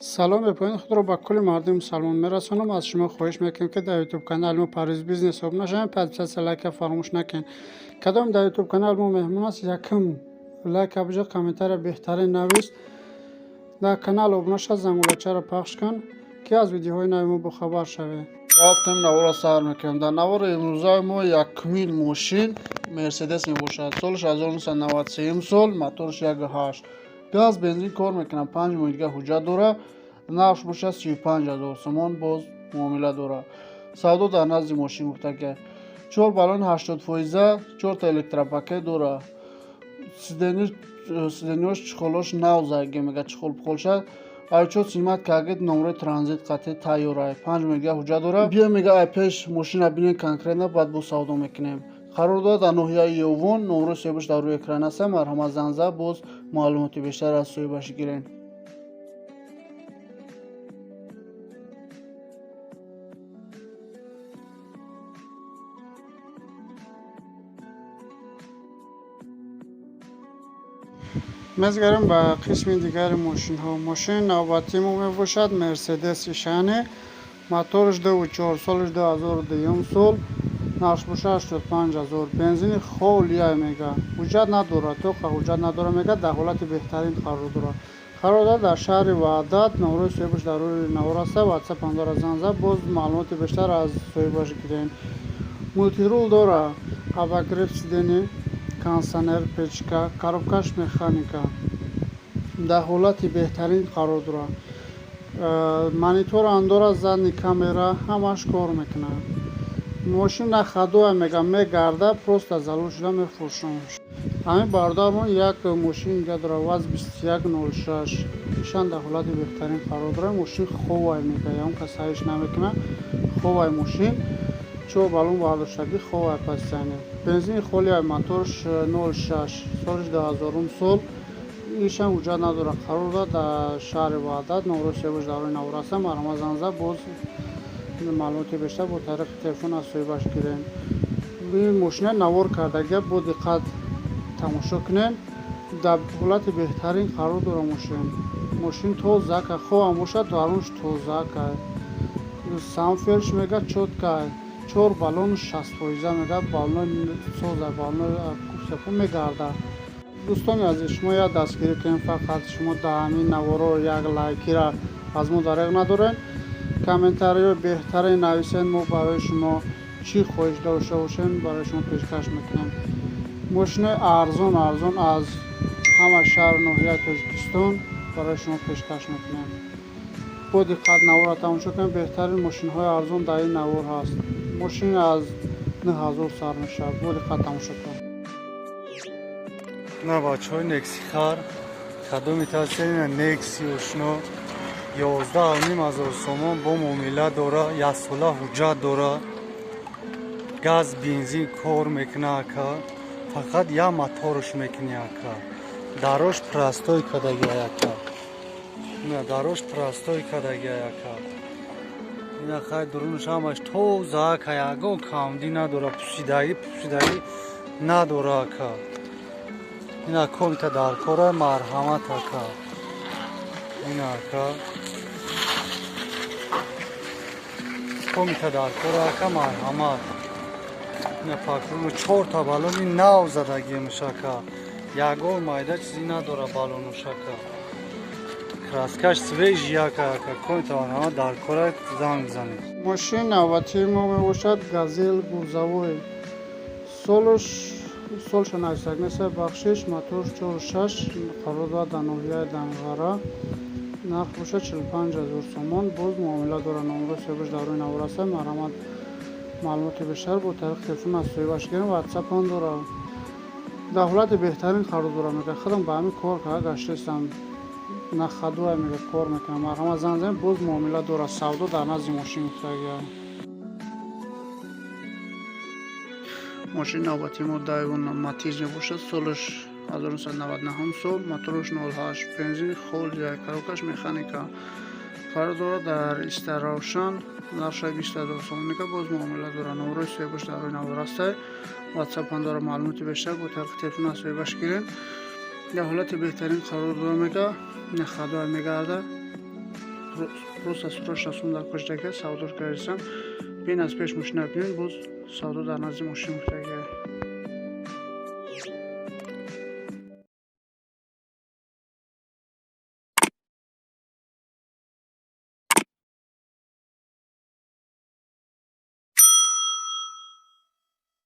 Салом бепоёни худро ба кулли мардуми мусалмон мерасонам. Аз шумо хоҳиш мекунем, ки дар ютуб канали мо Парвиз Бизнес обуна шавед, подписаться, лайка фаромӯш накунед. Кадом дар ютуб канали мо меҳмон аст, якум лайка бижа, комментария беҳтарин навис, дар канал обуна шав, зангулачаро пахш кун, ки аз видеоҳои нави мо бохабар шавед. Рафтем, навора сар мекунем. Дар навори имрӯзаи мо якумин мошин Мерседес мебошад. Солаш 1993 сол, мотораш 1.8, газ, бензин кор мекунад, 5 моҳи дига ҳуҷҷат дорад. Нархш бошад 35 000 сомон, боз муомила дорад. Савдо дар назди мошин гуфтака. Чор баллон 80 фоиза, чорта электропакет дорад. Сиденьош, чехолош нав заге, мега, чехол пухолша айчо снимать кагид, номрои транзит қатъи тайёрай, 5 моҳи дига ҳуҷҷат дорад. Биё, мега, ай пеш мошина бинем конкретно, баъд боз савдо мекунем. Қарор дорад дар ноҳияи Ёвон, номрои соҳибаш дар рӯи экран аста. Марҳамат, занг зад, боз маълумоти бештар аз соҳибаш гирем. Мезгарем ба қисми дигари мошинҳо. Мошини навбатии мо мебошад Мерседес ишане, мотораш 2.4, солаш 2002 сол, нархш бошад 85 000, бензини холия, мега, ҳуҷҷат надорад, тоқа ҳуҷҷат надорад, мега, дар ҳолати беҳтарин қарор дорад. Қарор дорад дар шаҳри Ваҳдат, номрои соҳибаш дар рӯи навор аста. Ватсап ҳам занг зад, боз маълумоти бештар аз соҳибаш гирем. Мультирул дорад, обогрев сидений, кондитсионер, печка, коробкаш механика, дар ҳолати беҳтарин қарор дорад. Монитор ҳам дорад, задний камера, ҳамаш кор мекунад. Мошин на ходовая, мега, мегарда, просто залог шуда мефурӯшам. Ҳамин бародармон як мошин дига дорад, ВАЗ 2106, ишан дар ҳолати беҳтарин қарор дорад. Мошин ховай, мега, ягон кас ҳайш намекунад, ховай мошин, чор баллон бардоштагӣ, ховай пастияне, бензини холия, моторш 06, солиш 2000 сол, ишам ҳуҷҷат надорад. Қарор дорад дар шаҳри Ваҳдат, номрои соҳибаш дар рӯи навор аста. Марҳамат, занг зад, боз маълумоти бештар бо тариқи телефон аз соҳибаш гирем. Ин мошина навор кардагия, бо диққат тамошо кунем. Дар ҳолати беҳтарин қарор дорад мошин. Мошин тозака, ховам бошад, дарунш тозака, самферш, мега, чёткай, чор баллон 60 фоиза, мега, баллони соза, баллони купсапо, мегарда. Дӯстони азиз, шумо як дастгирӣ кунем фақат. Шумо дар ҳамин наворо як лайкира аз мо дареғ надорем, комментариҳои беҳтарин нависед, мо барои шумо чӣ хоҳиш дошта бошем, барои шумо пешкаш мекунем. Мошинои арзон арзон аз ҳама шаҳру ноҳияи Тоҷикистон барои шумо пешкаш мекунем. Бо диққат наворро тамошо кунем. Беҳтарин мошинҳои арзон дар ин навор ҳаст. Мошин аз 9000 сар мешавад. Бо диққат тамошо кунем. На, бачаҳои нексихар, кадоми тасина Некси ошно, 11 500 сомон, бо муомила дора, яксола ҳуҷҷат дора, газ, бензин кор мекуна, ака, фақат як моторш мекуни, ака. Дарош простой кадаги, ака, ина дарош простой кадаги, ака, ина хай, дурунаш ҳамаш тоза, ака, ягон камдӣ надора, пусидагӣ пусидагӣ надора, ака. Ина комита дар кора, марҳамат, ака, ина, ака, комита дар кора, ака, марҳамат. Ина пакруно чорта баллони нав задагиемш, ака, ягон майда чизе надора баллонуш, ака, краскаш свежий, ака. Ака, комита, марҳамат, дар кора, занг бизанед. Мошини навбатии мо мебошад Газел грузовой, солш солша нависак неста, бахшиш, моторш 4.6, қарор дорад дар ноҳияи Данғара, нарх бошад 45 000 сомон, боз муомила дорад. Номрои соҳибаш дар рӯи навор аста. Марҳамат, маълумоти бештар бо тариқи телефон аз соҳибаш гирем. Ватсап ҳам дорад. Дар ҳолати беҳтарин қарор дорад, мега, худам ба ҳамин кор карда гаштаистам, на ходовая, мега, кор мекунам. Марҳамат, занг занед, боз муомила дорад. Савдо дар назди мошин гуфтагия. Мошини навбатии мо Дайвон Матиз мебошад, солаш 1999 сол, мотораш 08, бензини холия, коробкаш механика, қарор дорад дар Истаравшан, нархшаи 20 000 сомоника, боз муомила дорад. Номрои соҳибаш дар рӯи навор аста. Ватсап ҳам дорад. Маълумоти бештар бо тариқи телефон аз соҳибаш гирем. Дар ҳолати беҳтарин қарор дорад, мега, на ходовая, мегарда. Просто срочно сум дар кошдага, савдош кардисам. Бин, аз пеш мошина бинед, боз савдо дар назди мошин гуфтага.